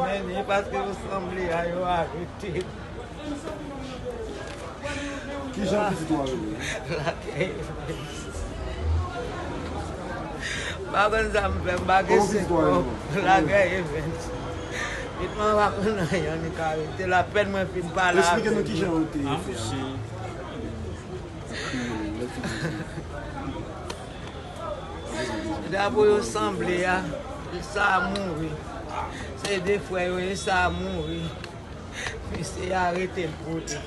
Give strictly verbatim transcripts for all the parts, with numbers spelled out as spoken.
Men, e paske yo sanble a, yo arete. Kijan pitit ou a rele? Lakay. M pa konn sa m fè, m pa gen Kòman pitit ou a rele? Lakay Evens. Pitit mwen pa konn anyen, annik arete l. Apèn mwen fin pale avè l. Eksplike nou kijan yo te fè a. Dapre yo sanble a, sa a mouri. Se de frè yo ye, sa a mouri. Misye arete l pou li.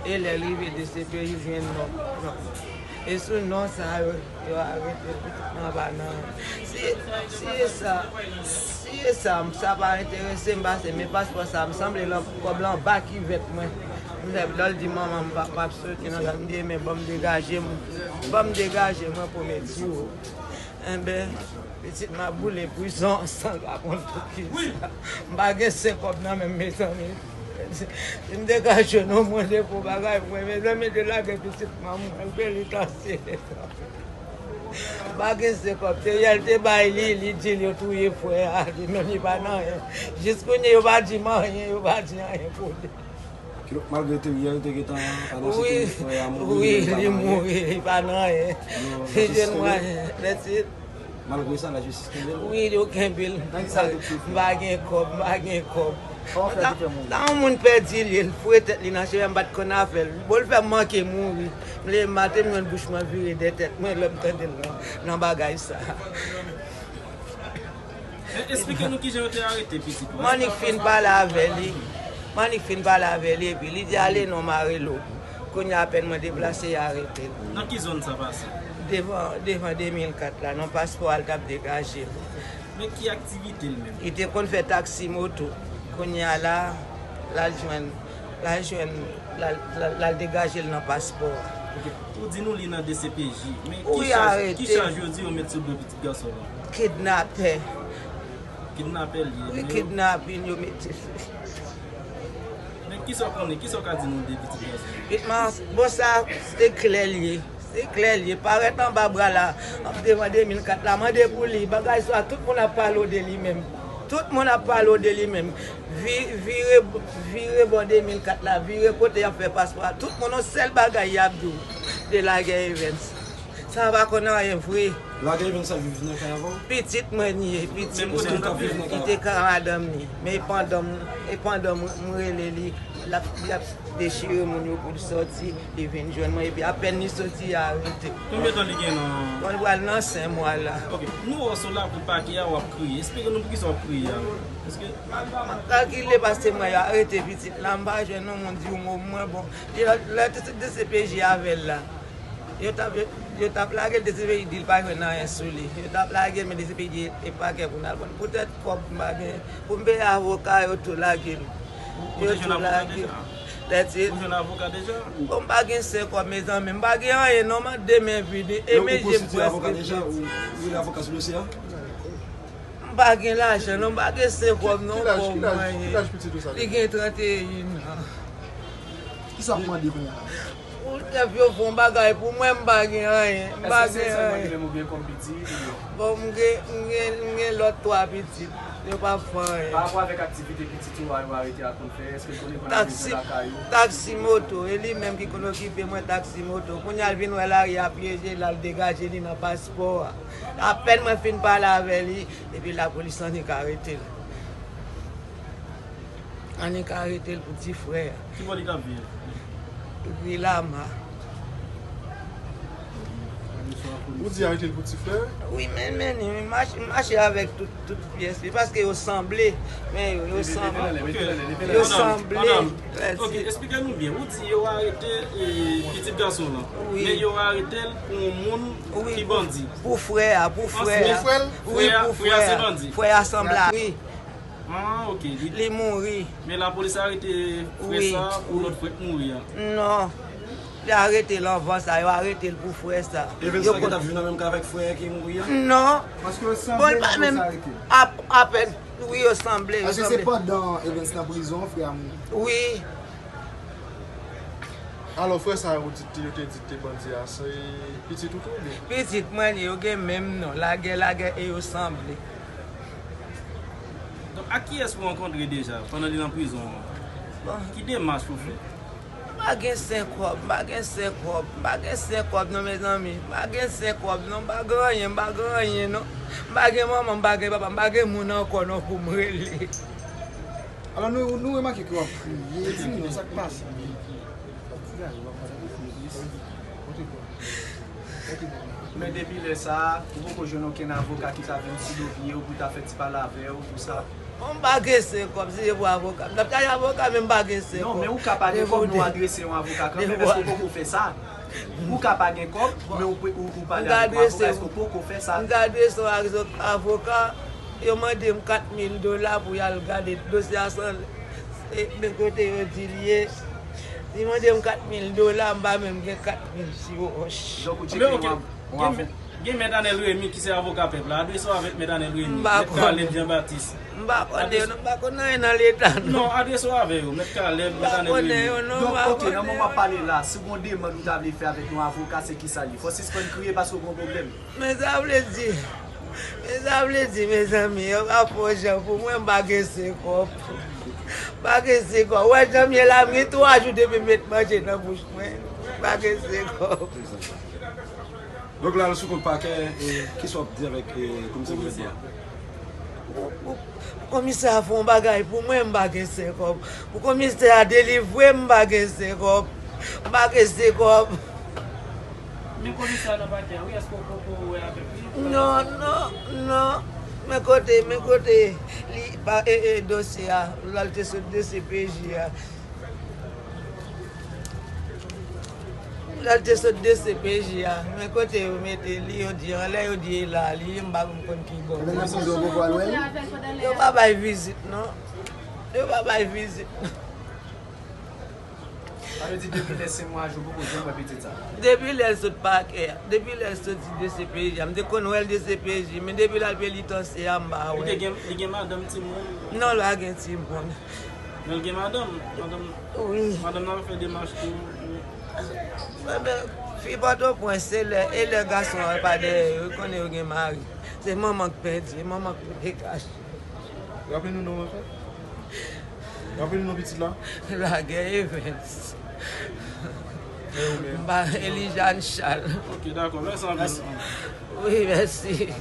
E lè l rive D C P J jwenn non. Non. E sou non sa yo, yo arete l, pitit mwen pa nan. Si, si e sa, si e sa, sa pa enterese m pase, men paspò sa, m sanble lan, kòb lan anba kivèt mwen. M lè lè l di manman m pa, p ap soti nan zòn, m di men ban m degaje m, ban m degaje mwen pou m di w. Enben, pitit m ap boule prizon san l pa konn poukisa. M pa gen senk kòb nan men m, mezanmi. Si m te ka jwenn yon mwen de pou bagay mwen, mezanmi, te lage pitit m an mwen, l penitansye. M pa gen senk kòb. Te yè l te bay li, li di l yo touye frè a, li menm li pa nan anyen. Jis kounye yo pa di m anyen, yo pa di anyen pou li. Ki lòt, malgre te yè, yo te gentan anonse ke frè a mouri, wi, li pa nan anyen. Wi, li mouri, li pa nan anyen. Yo, lajistis kenbe l. Li jwenn mwayen, that's it. Malgre sa, lajistis kenbe l. Wi, yo kenbe l. Nan ki sa l te sou fè? M pa gen kòb, m pa gen kòb. Kòman frè a te fè mouri? Tan yon moun pèdi li, l foure tèt li nan cheve, m pa t konn afè l. Bon, l fè m manke mouri. M leve maten, m jwenn bouch mwen vire dèyè tèt mwen, lè m tande l nan, nan bagay sa. E, eksplike nou kijan yo te arete pitit ou. M annik fin pale avè li. M annik fin pale avè li, epi li di ale non, m a rele w. Kounye a, apèn mwen deplase, y arete l. Nan ki zòn sa pase? Devan, devan de mil kat la, nan paspò a, l t ap degaje l. Men ki aktivite l menm? Li te konn fè taksi moto. Kounye a la, l al jwenn, l al jwenn, l al, l al, l al degaje l nan paspò a. Ok. Ou di nou li nan D C P J. Men ki chaj, ki chaj yo di yo met sou do pitit gason an? Kidnapè. Kidnapè l ye. Wi, men yo kidnapin yo mete sou. Men kisa w konnen, kisa w ka di nou de pitit gason an? Pitit mwen, bon, sa, se klè l ye. Se klè l ye. Parèt anba bra la, ap devan de mil kat la, mande pou li. Bagay sa, tout moun ap pale w de li menm. Tout moun ap pale w de li menm. Vi-, vire, vire bò de mil kat la, vire kote y ap fè paspò a. Tout moun, yon sèl bagay y ap di w, de Laguerre Evens. Sa pa konn anyen vre. Laguerre Evens ap viv nan kay avè w? Pitit mwen li ye, pitit mwen. Ki te ka madanm li. Men pandan m, e pandan m, m rele li, l ap, l ap dechire moun yo pou l sòti, li vin jwenn mwen, epi apèn li soti, y arete. Konbyen tan li gen nan? Bon, li pral nan senk mwa la. Ok. Nou wè w sou lakou pakè a, w ap kriye. Eksplike nou poukisa w ap kriye a. Paske m ap kalkile, paske mwen, y arete pitit la, m pa jwenn yon moun di yon mo pou mwen, bon. Lè, lè D C P J avè l la. Yo t ap, yo, yo t ap lage l, D C P J di l pa jwenn anyen sou li. Yo t ap lage l, men D C P J di e pakè pou n al pran. Poutèt kòb m pa gen, pou m peye avoka, yo tou lage l. Yo tou lage l. That's it. Ou te jwenn avoka deja? Ou jwenn avoka deja? Bon, m pa gen senk kòb, mezanmi. M pa gen anyen, non, m ap demen vini. E men je m prèske fini. Ou konstitye avoka deja? Ou, ou gen avoka sou dosye a? M pa gen lajan, non, m pa gen senk kòb, non, kòb mwen. Ki laj, ki laj, ki laj pitit ou sa? Li gen trannteyen an. Kisa w ap mande kounye a? Pou chèf yo fè yon bagay pou mwen, m pa gen anyen. M pa gen anyen. Èske se sèl mwen ki menm ou gen kòm pitit oubyen? Bon, m gen, m gen, m gen lòt twa pitit. Yo pa fè anyen. Pa rapò avèk aktivite pitit ou a yo arete a konn fè, èske l konn vin lakay ou? Taksi moto, e li menm ki konn okipe mwen taksi moto. Kounye a l vin wè lari a pyeje l, al degaje li nan paspò a. Apèn mwen fin pale avè li, epi lapolis annik arete l. Annik arete l pou ti frè a. Ki bò li t ap viv? Ri Lama. Ou di arete l pou ti frè? Wi, men, men, m mache, m mache avèk tout, tout pyès li, paske yo sanble. Men yo, yo sanble. Yo sanble. Ok, eksplike nou byen. Ou di yo arete, eh, pitit gason w lan. Wi. Men yo arete l pou yon moun ki bandi. Pou frè a, pou frè a. Wi, pou frè a. Frè a sanble a. Wi. Ah, ok. Li, li mouri. Men lapolis arete frè sa pou lòt frè k mouri a? Non. Yo arete l anvan sa, yo arete l pou frè sa. Evens la gentan viv nan menm kay avèk frè ki mouri a? Non. Paske yo sanble, lapolis arete. Ap-, apèn, wi, yo sanble, yo sanble. Èske se pandan Evens nan prizon, frè a mouri? Wi. Alò, frè sa yo di, yo te di te bandi a, se pitit ou tou oubyen? Pitit mwen, yo gen menm non, Lagè, Lagè, e yo sanble. Donk, Ak kiyès ou rankontre deja pandan li nan prizon an? Bon. Ki demach ou fè? M pa gen senk kòb, m pa gen senk kòb, m pa gen senk kòb non, mezanmi. M pa gen senk kòb non, m pa gen anyen, m pa gen anyen non. M pa gen manman, m pa gen papa, m pa gen moun ankò non pou m rele. Alò, nou, nou remake ke w ap kriye. Di nou sa k pase. Men depi lè sa a, ou poko jwenn okenn avoka ki ta vin sidopiye w pou ta fè ti pale avè w pou sa? Bon, m pa gen senk kòb, si se pou avoka. M t ap chache avoka, men m pa gen senk kòb. Non, men ou ka pa gen kòb, nou adrese yon avoka kanmenm. Èske w poko fè sa? Ou ka pa gen kòb, men ou, ou, ou pale avèk yon avoka, èske w poko fè sa? M ta adrese yon avoka, yo mande m kat mil dola pou y al gade dosye a san, e, men kote yo di l ye. Li mande m kat mil dola, m pa menm gen kat mil sou wòch. Donk ou tcheke yon, yon avoka. Gen Mèt Anèl Remy ki se avoka pèp la. Adrese w avèk Mèt Anèl Remy. M pa konnen. Mèt Caleb Jean Baptiste. M pa konnen yo non, m pa konn anyen nan leta non. Non, adrese w avè yo. Mèt Caleb, Mèt Anèl Remy. M pa konnen yo non, m pa konnen yo non. Donk, oke, nan moman w ap pale la, si w gen yon demann ou ta vle fè avèk yon avoka, se kisa li? Fò w sispann kriye paske w gen yon pwoblèm. Men sa vle di, men sa vle di, mezanmi, yo pa fè yon jan pou mwen, m pa gen senk kòb. M pa gen senk kòb. Ou wè jan m ye la, m gen twa jou depi m met manje nan bouch mwen. M pa gen senk kòb. Donk la, nou sou kont pakè, e, kisa w ap di avèk, e, komisè gouvènman an? Pou, pou, pou komisè a fè yon bagay pou mwen, m pa gen senk kòb. Pou komisè a delivre m, m pa gen senk kòb. M pa gen senk kòb. Men komisè a nan pakè a, wi, èske w poko wè avèk li? Non, non, non. Men kote, men kote li pa, e, e, dosye a, l al te sot D C P J a. Lè l te sot D C P J a, men kote yo mete li, yo di anlè, yo di e la li ye, m pa konn ki bò. Yo pa bay vizit non. Yo pa bay vizit non. Sa vle di depi lè senk mwa a, ou poko janm wè pitit sa? Depi lè l sot pakè a, depi lè l soti D C P J a, m te konn wè l D C P J, men depi l al penitansye a, m pa wè l. Li te gen, li gen madanm, timoun? Non, l pa gen timoun. Men l gen madanm, madanm, wi, madanm nan ap fè demach tou. Enben, fi Pòtoprens, se lè, e lè gason an pa dèyè yo, yo konnen yo gen mari. Se manman k pèdi, e manman k pote kache. Raple nou non, anfèt? Raple nou non pitit la? Lagè Evens. E ou menm? M pa, Elijane Charles. Ok, dakò, mèsi anpil. Wi, mèsi.